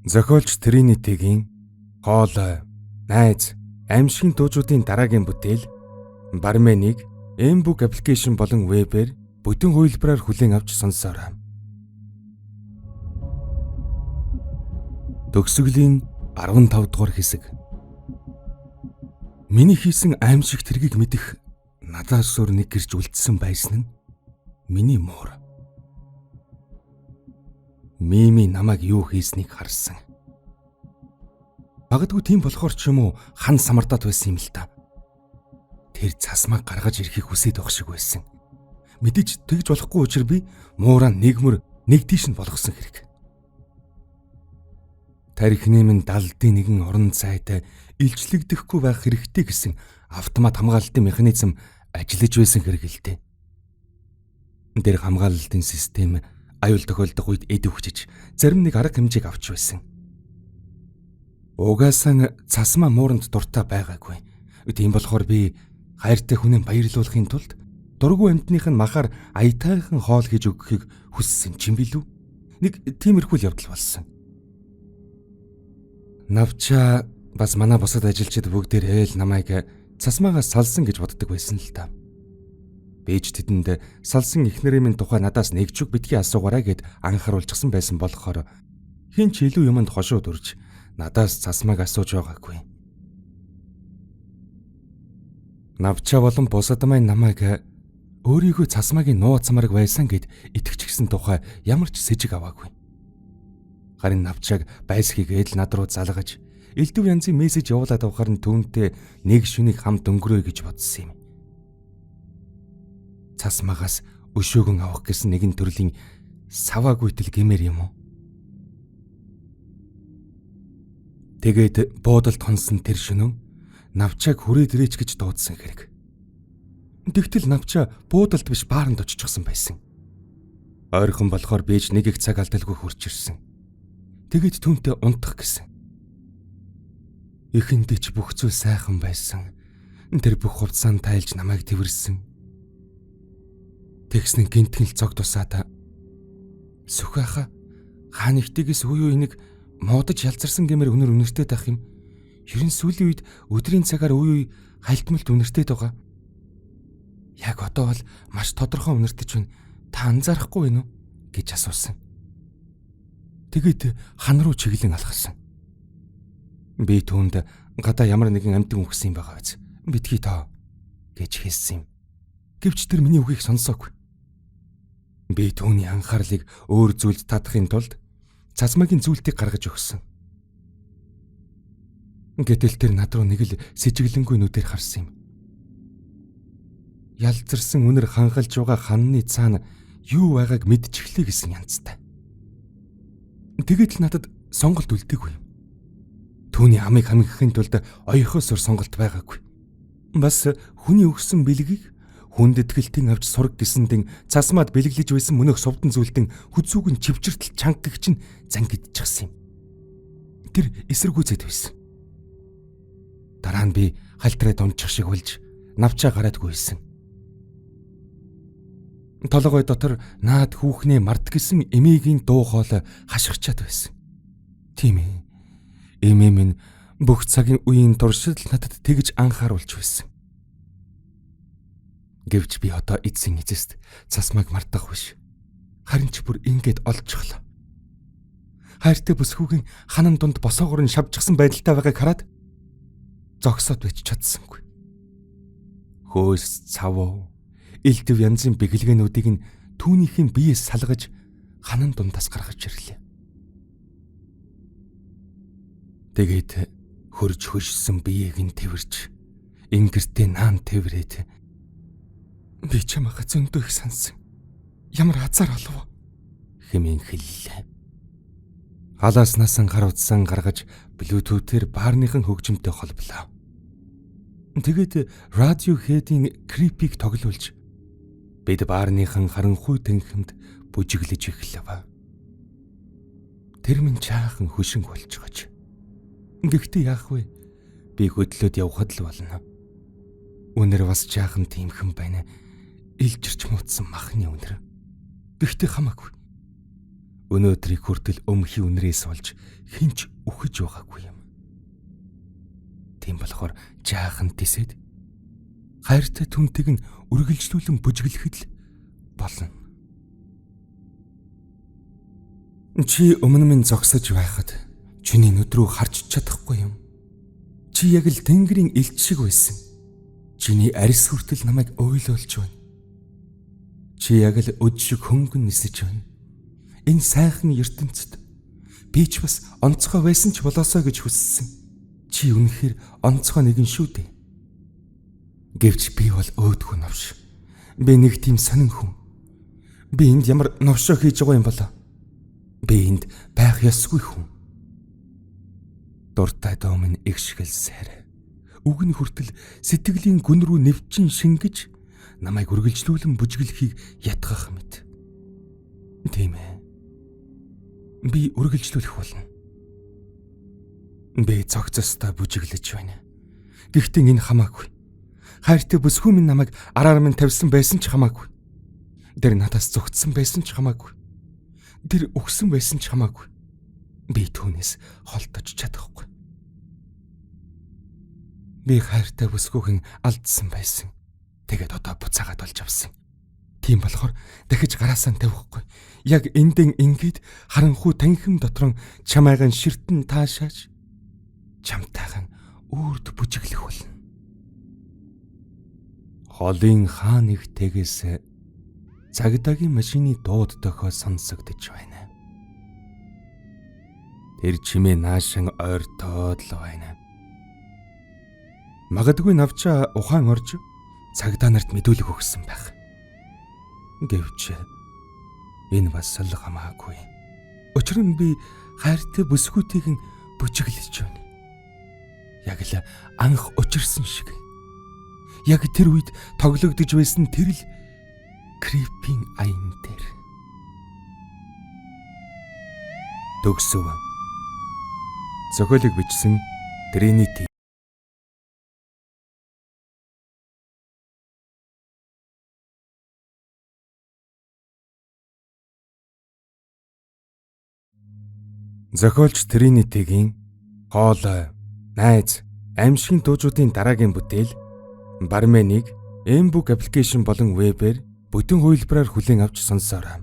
Зохиолч Тринитигийн Хоолой, Найз, Аймшгийн дуужуудын дараагийн бүтээл Барменыг Mbook application болон вебээр бүтэн хувилбараар хүлээн авч сонсоорой. Төгсгөлийн 15 дугаар хэсэг. Миний хийсэн аимшигт хэргийг мэдэх надаас өөр нэг гэрч үлдсэн байсан нь миний муур. Мими намайг юу хийснийг харсан. Магадгүй тийм болохоор ч юм уу хан самардаад байсан юм л та. Тэр цасмаг гаргаж ирэхийг хүсээд байх шиг байсан. Мэдээж тэгж болохгүй учраас би муураа нэгмөр нэг тийш нь болгосон хэрэг. Тархины минь далдын нэгэн орон зайд илчлэгдэхгүй байх хэрэгтэй гэсэн автомат хамгаалалтын механизм ажиллаж байсан хэрэг л дээ. Тэр хамгаалалтын систем аюул тохиолдох үед эд өгчөж зарим нэг арга хэмжээг авч байсан. Угаасан цасмаа мууранд дуртай байгаагүй. Тийм болохоор би хайртай хүнээ баярлуулахын тулд дургүй амьтных нь махаар аятайхан хоол хийж өгөхийг хүссэн ч юм билүү. Нэг тиймэрхүү л явдал болсон. Навчаа бас манай бусад ажилчид бүгдээрээ л намайг цасмаагаас салсан гэж боддог байсан л та. Би ч тэдэнд салсан эхнэрийн минь тухай надаас нэг ч үг битгий асуугаарай гэд анхааруулчихсан байсан болохоор хэн ч илүү юманд хошуу дүрж надаас цасмааг асууж байгаагүй. Навчаа болон бусад маань намайг өөрийгөө цасмаагийн нууцмарг байсан гэд итгэчихсэн тухай ямар ч сэжиг аваагүй. Харин навчааг байсхийгээд л над руу залгаж элдв янзын мессеж явуулаад авахар нь түүнтэй нэг шүнийг хамт өнгөрөөе гэж бодсон юм. Цасмаагаас өшөөгөн авах гэсэн нэгэн төрлийн саваагүйтэл гэмээр юм уу? Тэгээд буудалд хонсон тэр шөнөө навчааг хүрээд ирээч гэж дуудсан хэрэг. Тэгтэл навчаа буудалд биш бааранд очихсон байсан. Ойрхон болохоор би ч нэг их цаг алдалгүй хурж ирсэн. Тэгээд түүнтэй унтах гэсэн. Эхэндээ ч бүх зүйл сайхан байсан. Тэр бүх хувцаанд тайлж намайг тэрсэн. Тэгсэн гинтгэл цог тусаад сүхээха хаан ихтэйгээс үе үе нэг муудаж ялзарсан гэмээр өнөр үнэртэй байх юм. Ерөн сүүлийн үед өдрийн цагаар үе үе хальтмалт үнэртэй байгаа. Яг одоо бол маш тодорхой үнэртэж байна. Та анзаарахгүй байна уу гэж асуусан. Тэгээд хан руу чиглэн алхасан. Би түүнд гадаа ямар нэгэн амьтан үхсэн юм байгаа биз. Битгий тоо гэж хэлсэн юм. Гэвч тэр миний үгийг сонсоогүй. Би түүний анхаарлыг өөр зүйлд татахын тулд цасмагийн зүйлтийг гаргаж өгсөн. Гэтэл тэр над руу нэг л сэжиглэнгүй нүдээр харсан юм. Ялзарсан үнэр хангалж байгаа ханны цаана юу байгааг мэдчихлээ гэсэн янзтай. Тэгээд л надад сонголт үлдээгүй юм. Түүний амыг хамгахын тулд оёхоос өөр сонголт байгаагүй. Бас хүний өгсөн бэлгийг хүндэтгэлтийн авч сураг гэсэндэн цасмаад бэлэглэж байсан мөнөх сувдан зүйлдэн хүзүүг нь чивчэртэл чанга гэгч нь зангидчихсан юм. Тэр эсэргүүцэд байсан. Дараа нь би халтраад унчих шиг болж навчаа гараадгүй байсан. Толгой дотор наад хүүхнээ март гэсэн эмээгийн дуу хоолой хашгичаад байсан. Тийм ээ. Эмээ минь бүх цагийн үеийн туршид надад тэгж анхааруулж байсан. Гэвч би одоо эцсийн эцэст цасмааг мартах биш. Харин ч бүр ингэж олчихлоо. Хайртай бүсгүйгийн ханан дунд босоогоор нь шавжчихсан байдалтай байгааг хараад зогсоод байж чадсангүй. Хөөс цавуу элдв янзын бэглэгэнүүдийг нь түүнийхэн биеэс салгаж ханан дундаас гаргаж ирлээ. Тэгээд хөрж хөшсөн биеийг нь тэрч ингэртээ наан тэрврээд би чамайг зөндөө их сансан. Ямар азар болов хэмээн хэллээ. Халааснаас гар утсан гаргаж Bluetooth-ээр баарныхан хөгжимтэй холболоо. Тэгээд Radiohead-ийн Creep-ийг тоглуулж бид баарныхан харанхуй танхимд бүжиглэж эхлэв. Тэр минь чаахан хөшинг болчихоч. Гэхдээ яах вэ? Би хөдлөөд явхад л болно. Үнэр бас жаахан тиймхэн байна. Илжирч муудсан махны үнэр. Гэхдээ хамаагүй. Өнөөдрийг хүртэл өмхий үнрээс болж хинч үхэж байгаагүй юм. Тийм болохоор жаахан тисэд хайртай түнтэйг нь үргэлжлүүлэн бүжиглэхэд л болно. Чи өмнө минь зогсож байхад чиний нүд рүү харж чадахгүй юм. Чи яг л тэнгэрийн элч шиг байсан. Чиний арьс хүртэл намайг уйлуулж байна. Чи яг л өд шиг хөнгөн нисэж байна. Энэ сайхан ертөнцид би ч бас онцгой байсан ч болоосоо гэж хүссэн. Чи үнэхээр онцгой нэгэн шүү дээ. Гэвч би бол өөдгөө новш. Би нэг тийм сонин хүн. Би энд ямар новшоо хийж байгаа юм болоо? Би энд байх ёсгүй хүн. Дуртай дуу минь ихшгэлсээр. Үг нь хүртэл сэтгэлийн гүн рүү нэвчин шингэж намайг үргэлжлүүлэн бүжиглэхийг ятгах мэт. Тийм ээ. Би үргэлжлүүлэх болно. Би цогцостой бүжиглэж байна. Гэхдээ энэ хамаагүй. Хайртай бүсгүй минь намайг араар минь тавьсан байсан ч хамаагүй. Тэр надаас зүгтсэн байсан ч хамаагүй. Тэр үхсэн байсан ч хамаагүй. Би түүнээс холдож чадахгүй. Би хайртай бүсгүйхэн алдсан байсан. Тэгээд одоо буцаагаад олж авсан. Тийм болохоор дахиж гараасаа тавихгүй. Яг эндэн ингээд харанхуй танхим дотрон чамайгаан ширтэн таашааж чамтайхан үрд бүжиглэх болно. Холын хаа нэг тэгээс цагдаагийн машины дууд дохио сонсогдож байна. Тэр чимээ наашин ойртоод л байна. Магадгүй навчаа ухаан орж цагдаа нарт мэдүүлэг өгсөн байх. Гэвч энэ бас л хамаагүй. Учир нь би хайртай бүсгүүтийг нь бүжиглэж байна. Яг л анх учирсан шиг. Яг тэр үед тоглогдож байсан тэр л Крипийн аян дээр. Төгсөв. Зохиолыг бичсэн Тринити. Зохиолч Тринитигийн Хоолой, Найз, Аймшгийн дуужуудын дараагийн бүтээл Барменыг Mbook application болон вебээр бүтэн хувилбараар хүлээн авч сонсоорой.